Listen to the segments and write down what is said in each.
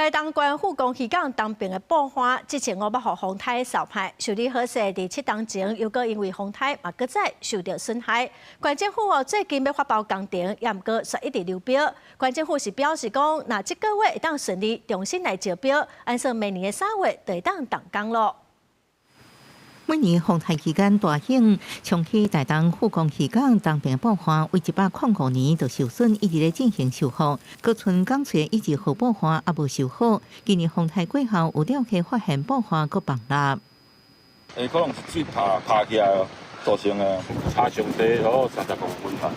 台東縣富岡漁港東爿的布花，之前我捌予風颱掃歹，修理好勢，佇7冬前猶閣因為風颱嘛閣再受著損害。縣政府哦最近欲發包工程，也毋過煞一直流標。縣政府是表示講，若這個月會當順利重新來招標，按算明年的3月就會當動工囉。每年風颱期間大興沖去台東富岡漁港東爿布花，為105年就受損，一直咧進行修復。閣賰港喙以及河布花猶無修好。今年風颱過後，有釣客發現布花閣崩落。欸，可能是水拍拍起來造成的，差上低有30公分吧。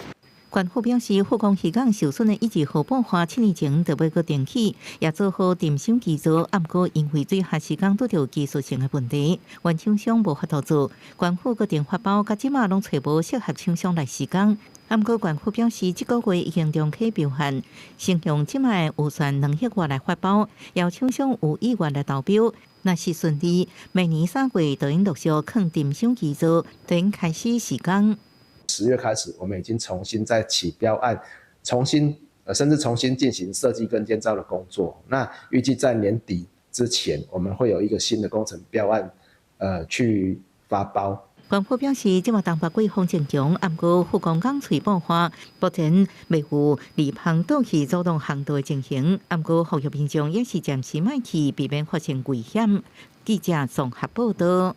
縣府表示，富岡漁港受損的一字號布花7年前就欲閣重起，也做好沉箱基座，毋過因為水下施工拄著技術性的問題，原廠商無法度做，縣府決定發包，到這馬攏揣無適合廠商來施工。毋過縣府表示，這個月已經重啟標案，先用這擺預算2億外來發包，邀廠商有意願來投標。若是順利，明年3月就應陸續囥沉箱基座，就應開始施工。 10月開始，我們已經重新再起標案，重新甚至重新進行設計跟建造的工作。那預計在年底之前，我們會有一個新的工程標案，去發包。縣府表示，這馬東北季風正強，毋過富岡港喙布花目前未有離芳倒去阻擋航道的情形。毋過呼籲民眾也是暫時莫去，避免發生危險。記者綜合報道。